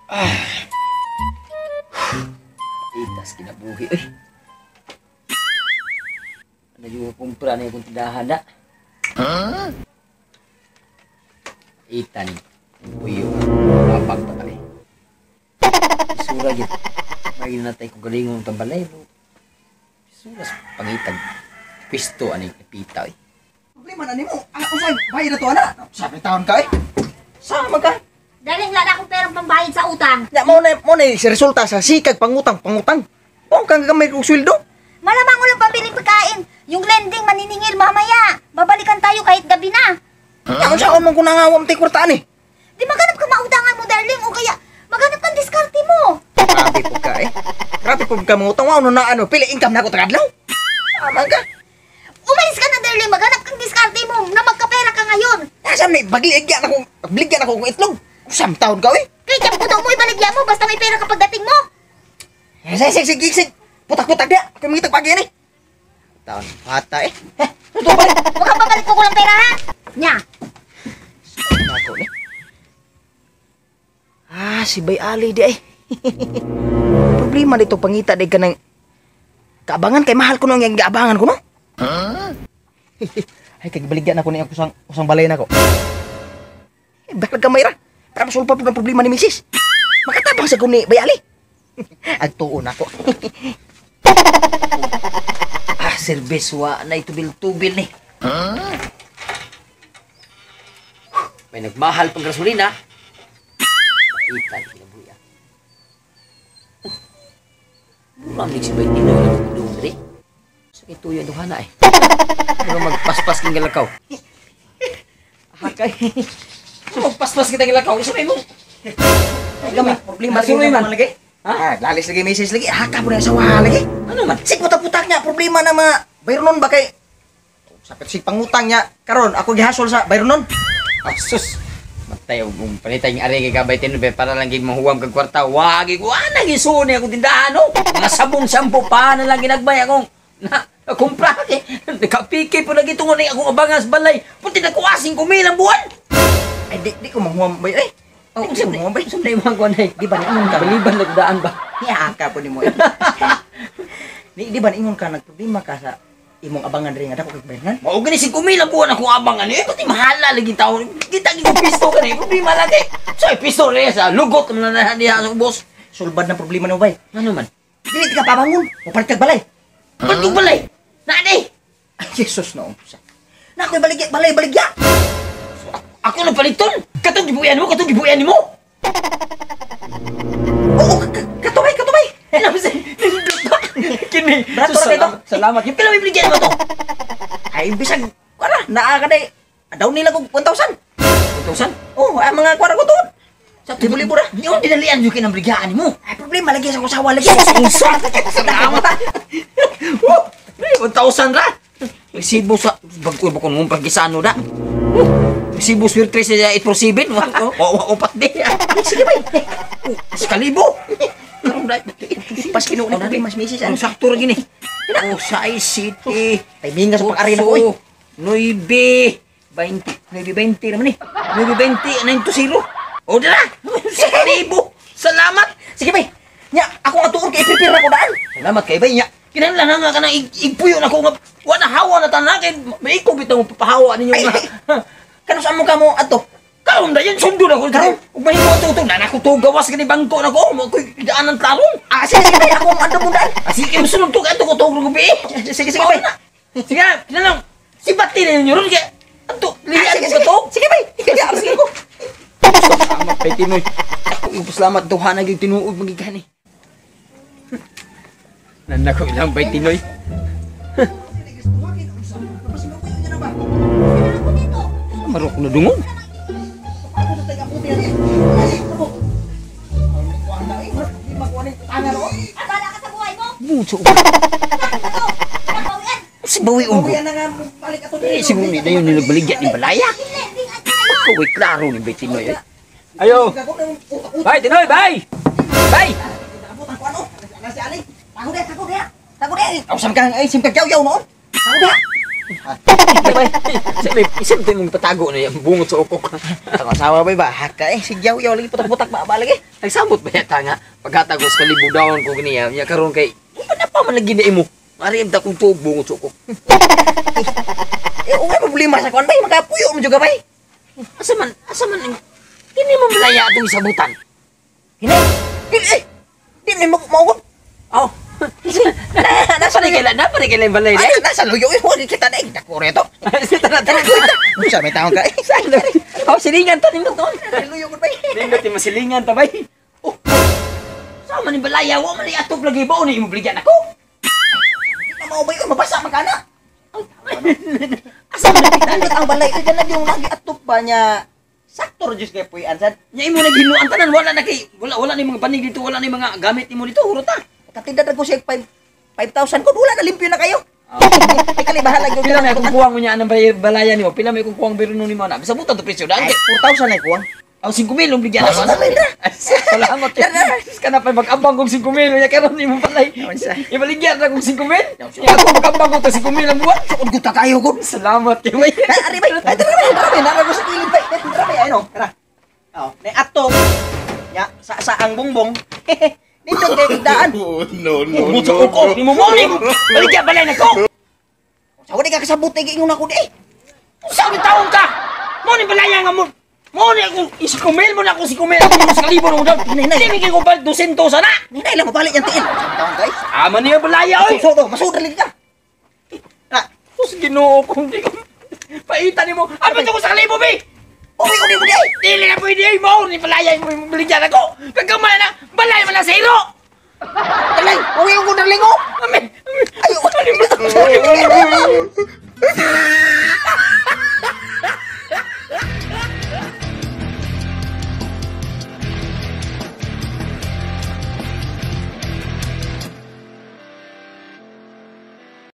Ah. Itas kinabuhi eh. Ano yung kumpra na yung tindahan na? Huh? Ita ni. Uyo. Kapag pa kami. Isura yun. May natay ko galingon tambalay. Isura sa pangitag. Pisto ani pita eh. Problema na nimo. Ah, usay, bayad na to ana. Sabi taon ka eh. Sama ka. Darling, wala na akong perang pambayad sa utang. Ya, mo na si resulta sa sikag pangutang, pangutang. Pong kang gamay kog sweldo. Malamang walang pambiling pagkain. Yung lending maniningil mamaya. Babalikan tayo kahit gabi na. Huh? Ya, unsa man ko nangawam tay kwartaan eh. Di maghanap ka mautangan mo, darling. O kaya maghanap kang diskarte mo. Grabe po ka eh. Grabe po ka mangutang. Wa na ano, pili income na ako tagadlaw. Tama ka. Umalis ka na, darling. Maghanap kang diskarte mo na magkapera ka ngayon. Asa ni bagligyan ako, bligyan ako kong itlog. Usam taon ka eh. Kahit yung puto mo, ibaligya mo. Basta may pera ka pagdating mo. Sige, sige, sige, sige. Putak-putak dia. Kaya mangitag pagi ni. Taon, bata eh. Eh, ito ba? Huwag kang babalik ko kulang pera, ha? Nya. Ako ni. Ah, si Bay Ali di ay. Problema dito pangita di ka ng kaabangan kay mahal ko nung yung gaabangan ko no. Huh? Ay kay baligyan ako ni usang usang balay nako. Eh, balag gamay ra. Para masulpa po ng problema ni Mrs. Makatabang sa ni Bay Ali. Agtuon ako. Ah, service wa na itubil-tubil ni. Huh? May nagmahal pang gasolina. Itan kinabuhi ah. Muramig si Bay Tinoy na dungri. Sa kituyo ang duhana eh. Pero magpaspas king galakaw. Hakay. Magpaspas kita galakaw. Isa may mong. Ay, gamay problema Sino man? lagi. Ha? Lalis lagi Mrs. lagi. Haka po na sa lagi. Ano man? Sig putak-putak niya problema na mga bayronon ba kay sapit sig pangutang niya karon ako gihasol sa bayronon. Ah, sus. Matay og um, palitay ng ari kay kabay Tinoy para lang gid mahuwam kag kwarta. Wagi ko ana gisuon akong tindahan no. Mga sabong sampo pa na lang ginagbay akong na kumpra kay nakapiki po lagi tungo ni akong abangan sa balay. Puti nagkuasing kumilang buwan. Ay di ko mahuwam bay eh. Oh, Di ko mahuwam bay. Unsa man imong kuan ay? Di ba niingon ka? Baliban lagdaan ba? Niaka po nimo. Di ba niingon ka nagproblema ka sa imong abangan diri nga dako kay bayronan? Mao gani si kumilang buwan akong abangan eh. Pati mahala lagi taon. Kita gid ko pisto kani. Problema lagi. So pisto rin sa lugot man na diha sa ubos. Sulbad na problema nimo bay. Ano man? Dili ka pabangon. Mopalit kag balay. Ba't kong balay? Nani? Ay Jesus no. Na ako'y baligya, balay baligya. Ako na paliton. Katong gibuyan mo, katong gibuyan nimo. Oo, katubay, katubay. Kini. Brato ra dito. Salamat. Yung pila may baligyan mo to? Ay bisag kuara naa ka day. Daw nila kog 1,000. 1,000? Oh, ang mga kuara ko tuod. Sa Libo-libo ra. Yung dinalian yung kinambrigaan mo. Ay problema lagi sa kusawa lagi. Unsa? Salamat. Oh, 1,000 ra. Resibo sa bagko ba kun mong pagisano da. Resibo swerte sa 847. Wa upat di. Sige bay. Sa kalibo. Pas kinuha ni problema si misis. Ang sakto ra gini. Oh, 6 7. Timing ka sa pag-ari na ko eh. 9 20. 9 20 naman eh. 9 20 9 to 0. O dira. Sa kalibo. Salamat. Sige bay. Nya, ako nga tuon kay i-prepare na ko daan. Salamat kay bay nya. Kinahanglan na nga kanang igpuyo na ko nga wa na hawa na tanan kay maiko bitaw papahawa ninyo Ay, nga. Kano sa mo ka mo adto? Karon dayon sundo na ko Karon? Ug mahimo ato to na nako to gawas gani bangko na ko mo koy daanan tarong. Ah, sige sige bay, ako ang adto mo daan. Ah, sige musunod to adto ko to gabi. Sige sige bay. Sige, kinahanglan si Bati na ninyo ron kay adto Ah, lian sige ko sige. to. Sige bay. Sige, sige ko. Salamat kay Tinoy. Ako yung pasalamat duha na gyud tinuod magigani. Nandako ilang bay Tinoy. Marok na dungog. Abala ka sa buhay mo. Buso. Bawian. Si bawi unggo. Eh, siguro ni dayon nila baligya ni Balaya. Lending at ngayon. Kaway klaro ni bay Tinoy. Eh. Ayo. Bye Tinoy, bye. Bye. Ako sam kang ay sim kag yaw noon. Ako dia. Bay. Isip tayo mong patago na yung bungot sa ukok. Ang asawa bay ba? Haka eh. Sigyaw yaw lagi putak-putak ba ba lagi. Nagsamot ba yata nga? Paghatagos kalibo dawon ko ganiya. Nya karon kay pa na pa man lagi na imo. Mari ta kung tuog bungot sa ukok. Eh, ungay problema sa kuan bay, makapuyo mo juga bay. Asa man kini mo malaya atong isabutan. Hinay. Dili eh. Di may mauwag. Oh. Nasa Nasa kailan na pare kailan balay Ay, nasa luyo eh. Wala kita na eh. Dako reto. Tara tara. Unsa may taon ka eh. Oh, silingan ta nindot noon. Luyo ko bay. Nindot ti masilingan ta bay. Oh. Sa man ni balaya wa man ni atop lagi ba ni imo bligyan ako. Di na mao bay, mabasa man kana. Asa man kita Nindot ang balay ko dyan na yung lagi atop ba niya. Sakto ra jud kay puy ansan. Nya imo naghinuan tanan wala na kay wala wala ni mga banig dito, wala ni mga gamit nimo dito, hurot ta. Katindad ko siya 5 5,000 ko wala na limpyo na kayo. Ay kali bahala gyud. Pila may akong kuwang mo niya anang balaya nimo? Pila may akong kuwang biro nimo na. Sabutan to presyo Ay, daan. 4,000 ay kuwang. Aw 5,000 ang bigyan ako. 5,000 na. Salamat. Sus ka na pa mag-ambang kong 5,000 nya karon nimo palay. Unsa? Ibaligyan na kong 5,000. Nya ako mag-ambang ko to 5,000 ang buwan. Sukod ko ta kayo gud. Salamat kay bay. Ay, ari bay. Ay, tara bay, tara bay. Nara ko sa kilid bay. Tara bay, ayun oh. Tara. Oh, may atop. Ya, sa ang bongbong. Nindot kay daan. Oh, no, no, Mucho no, ko no. nimo mo nimo. Baligyan balay nako. Sa di ka kasabot kay giingon ako di. eh. Unsa ni taon ka? Mo ni balaya nga mo. Mo ni ako 5,000 mo na ako 5,000 ako mo sa kalibo mo daw. Nay, nay. Di mi kay ko balik 200 sana. Ninay lang mapalit yang tiil. Taon kay. Ama niya balaya oy. So, so, masud lagi ka. Ah, Sus Ginoo kung di ko paita nimo. Apit ako sa kalibo bi. uwi uni mo di. ay. Dili na pwede ay mo ni balaya mo imong baligyan ako. Kagamay na balay man na sa iro. Dalay, uwi ko darling oh. Ami. Ayo. Ano mo?